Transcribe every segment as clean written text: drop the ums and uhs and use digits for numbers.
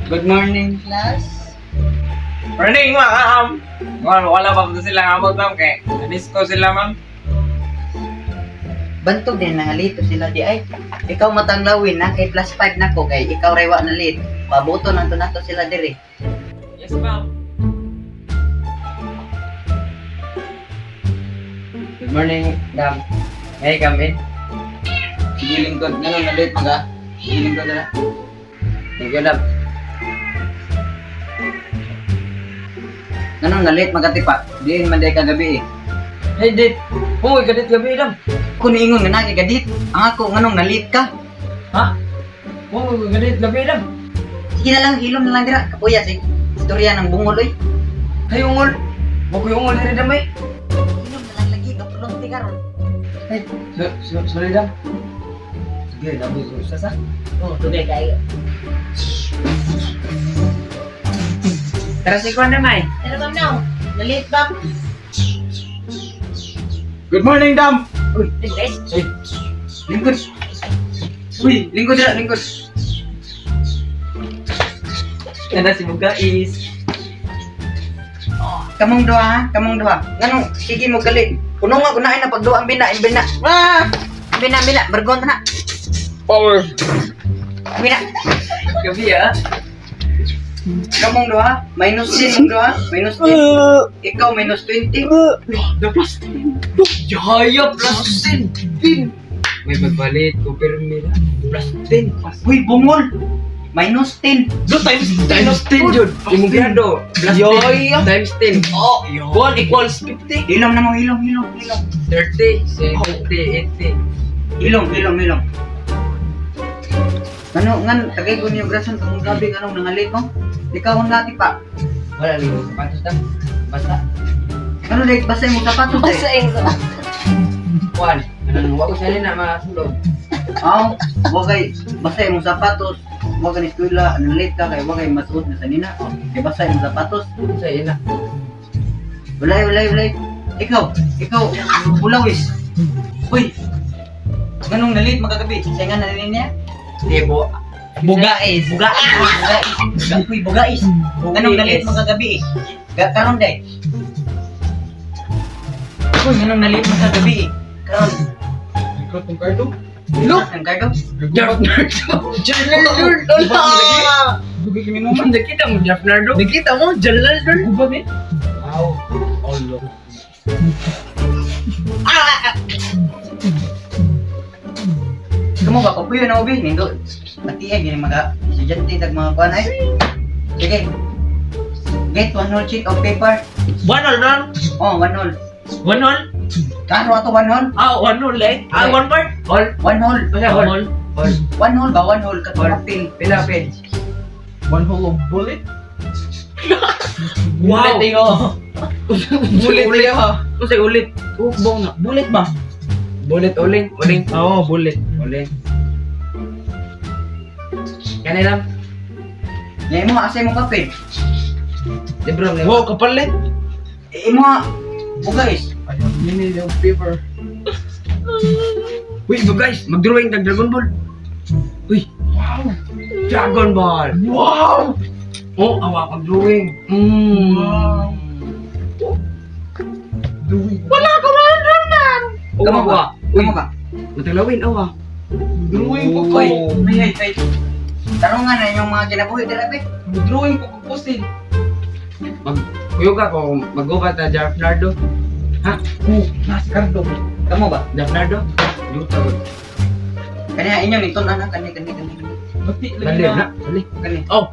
Good morning, class. Morning, ma'am. Wala, wala pa po sila amot, ma'am. Kay na-disco sila, ma'am. Bantog din nangalito sila di ay. Ikaw matanglawin na kay plus 5 na ko kay ikaw rewa na late. Pabuto nang nato sila diri. Yes, ma'am. Good morning, Dam. May I come in? Sige lingkod, ngano na late maga? Sige lingkod na. Thank you, Dam. Ngano na late magatipa? Diin man day kagabi eh. Hey, Dit. Uy, kadit gabi, Dam. Kun ingon nga nagi gadit. Ang ako nganong na late ka? Ha? Uy, kadit gabi, Dam. Sige na lang, hilom na lang dira. Kapuya si istorya ng bungol oy. Hey, ungol. Bakoy ungol diri, Dam, eh. Hilom na lang lagi gapulong ti karon. Hey, sorry, Dam. Sige, labi ko sa. Oh, tugay kayo. Tara si Kwan na, May. Pero ma'am now, nalit ba? Good morning, Dam. Uy, Guys, hey. Lingkod. Uy, lingkod dira, lingkod. Nana si Bugais. Kamong duha, ha? Kamong duha. Nganong sige mo galit. Kuno nga kunain na pagduha ang bina, ang bina. Ah! Ang bina, ang bina, bargon na. Power. Ang Bina. Gabi, ah. Kamong duha, minus 10 mong duha, minus 10. Ikaw minus 20. The plus 10. Jaya, plus 10. May pagbalit ko, pero may plus 10. Uy, bungol. Minus 10. Do times Times 10, Jud. Imong grado. Plus 10. Yoy. Times 10. Oh, 1 equals 50. Hilom na mo, hilom, hilom, hilom. 30, 70, 80. Hilom, hilom, hilom. Ano, ngan, tagay ko niyo grason kung gabi nganong nangalit mo. Ikaw ang lati pa. Wala lang yung sapatos na. Basta. Ano dahil basa yung sapatos eh. sa inyo. Juan. Ano, wako sa na masulog. Aw, wa kay basa imong sapatos, wa ka ni eskwela, anong late ka kay wa kay masuot na sanina. Kay basa imong sapatos. Sa ina. Walay, walay, walay. Ikaw, ikaw, bulawis. Uy. Nganong nalit magagabi? Siya nga nalilin niya? Di bo. Bugais. Bugais. Bugais. Uy, bugais. Nganong nalit magagabi eh? Karon day. Uy, nganong nalit magagabi eh? Karon. Ikot ng kardo. Look, ang kardo. Jeff Nardo. Jeff Nardo. Dugi kami naman. Nakita mo Jeff Nardo? Nakita mo, Jalal Dol. Gubat eh. Wow. Allah. Kamu ba kapuyo na ubi nindo. Pati ay gini mga estudyante tag mga kuan ay. Sige. Get one whole sheet of paper. One all, man. Oh, one whole. One all. Kano ato one whole? Ah, one all eh. Ah, one part. All. One whole. Basta all. All. One whole ba? One whole katong Whole. papel. Pila page. One hole of bullet. Wow. Bullet eh, oh. Bullet Ulit. eh, oh. Unsay ulit? Hukbong na. Bullet ba? Bullet uling, uling. Oo, bullet. Uling. Kani lang. Nya imo asa imong papel? Libro ni. Wow, kapalit. Eh, Imo bugais. Yun yung paper. Uy, so guys, mag-drawing tag Dragon Ball. Uy, Wow. Dragon Ball. Wow! Oh, awa kang drawing. Wow. Drawing. Wala ko man man. Kamo ba? Uy, Kamo ba? matalawin awa. Drawing ko ko. Uy, ay ay ay. Tarungan na inyong mga kinabuhi dira be. Drawing ko ko pusil. Mag kuyog ako mag-ubat ta Jeff Nardo. Ha? Oh, nasa kardo. Kamo ba? Jeff Nardo? Yuta ko. Kaniya inyo ni tun-an kani kani kani kani. Bati lagi Dali na, na. dali. Kani. Oh.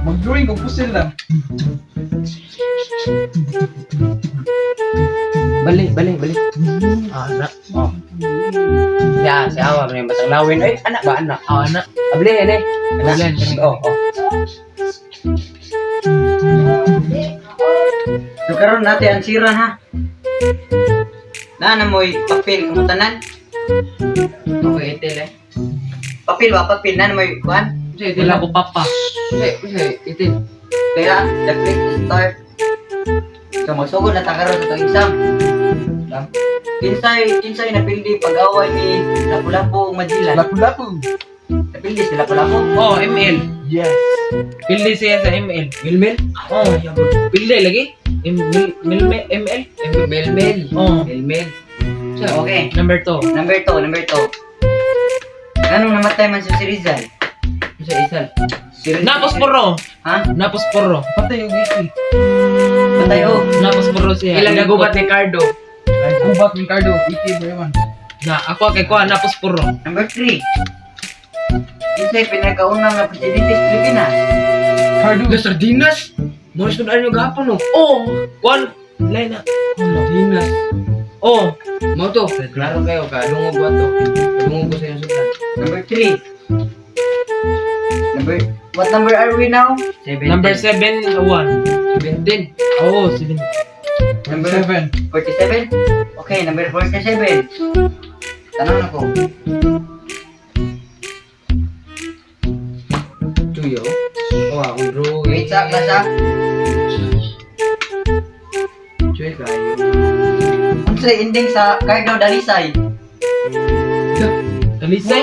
Mag-drawing ko pusil lang. Bali, bali, bali. Ah, na. Oh. Ya, si awa man batang lawin. Ay, anak ba anak? Ah, anak. Abli ini. Abli, Anak. Oh, oh. So karon natin ang siran ha. Naa na mo'y papel kamutanan. Okay, itil eh. Papel ba papel na na mo'y kuan? Unsay itil? Wala ko papa. Unsay, unsay itil? Kaya the quick start. So magsugod na ta karon sa itong exam. Kinsay kinsay napildi pag-away ni Lapu-Lapu ug Magellan. Lapu-lapu. Napildi si Lapu-Lapu. Oh, ML. Yes. Pildi siya sa ML. Milmil? Oh, pildi lagi. M mil, mil, ML. Milmil. Oh. Milmil. Okay. Number 2. Number 2, number 2. Anong namatay man si Rizal? Sa isal. Si Rizal. Napos puro. Ha? Napos puro. Patay yung iki. Patay oh. Napos puro siya. Ilang nagubat ni Cardo? Naggubat ni Cardo. Iki ba yaman? Na ako kay kuha napos puro. Number 3. Kinsay pinakaunang nga presidente sa Pilipinas? Cardo. Los sardinas. Mga sudan yung gahapon no. Oh, one line na. Sardinas. Oh, Mao to. Klaro kayo ka. Lungog ba to? Lungog ko sa inyong sudan. Number 3. Number What number are we now? 17. Number 7 1. 17. Oh, 7. Number 7. 47? Okay, number 47. Tanong na ko. Tuyo. Oh, akong bro. Wait sa class ah. Chuy kayo. Unsay ending sa Cardo Dalisay? Talisay.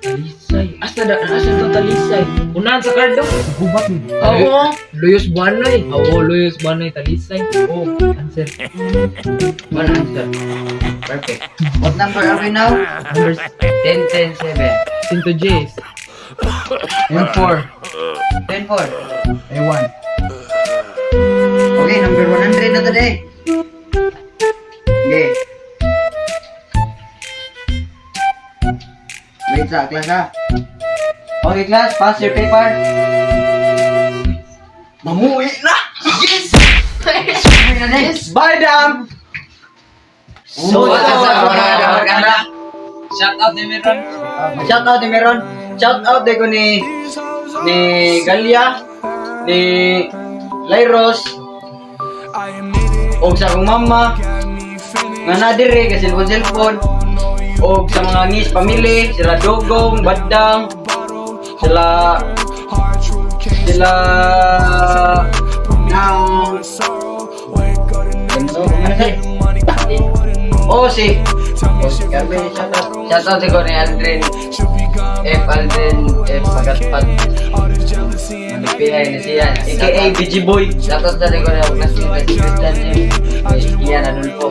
Talisay. Asa da asa to talisay? Unahan sa Cardo. Gubat ni. Oo. Luyos Buanoy. Oo, Luyos Banoy Talisay. Oh, answer. One answer. Perfect. What number are we now? Number 10, 10, 7. 10 to J's. M4. 10 4. A1. Okay, number 100 na today. Okay. Wait sa class ha. Okay class, pass your paper. Mamuwi na! Yes! Yes! Na din. Bye, Dam! So, what's up, mga barkada? Shout out ni Meron. Shout out ni Meron. Shout out de ko ni Galia, ni Lyros, og sa akong mama nga na dire kasi cellphone cellphone og sa mga ngis pamilya sila Dogong, Badang, sila sila now ano ano Oh, si Oh, si Carmen, shout out. Shout out ko ni Aldrin. F. Aldrin F. Pagatpat. Manipihay ni siya. AKA BG Boy. Shout out sa ko ni akong classmate na si Christian M. Kay Ian Adolfo.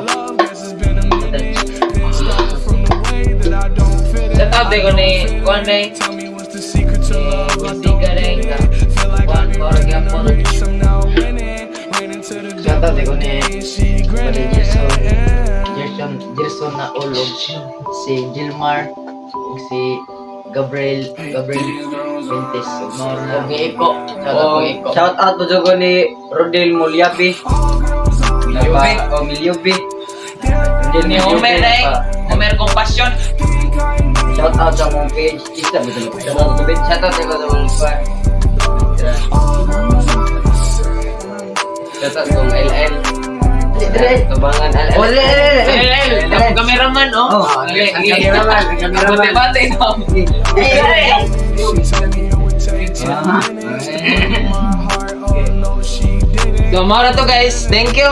Shout out ko ni kuha ni Wisiga rin. Kuha ko gyapon. Shout out ko ni Pare Gerson, Gerson, Gerson na ulog, si Gilmar, ug si Gabriel, Gabriel Fuentes. Ug ni Iko. Shout out Oh, ko Iko. shout out po ko ni Rodel Mulyabi. Milyubi. Oh, Milyubi. Rodel Ni Homer Milyubi. na eh. Homer Compassion. Shout out sa mong page. Isa ba ito? Shout out sa page. Shout out ko sa mga pa. Shout out kong LL. Dire. Tubangan LL. Oh, dire, dire, dire. El, el, cameraman oh. Oh, Ang Ang cameraman, ang cameraman. Bate-bate no. Eh, eh, eh. Ah. So, mao na to guys. Thank you.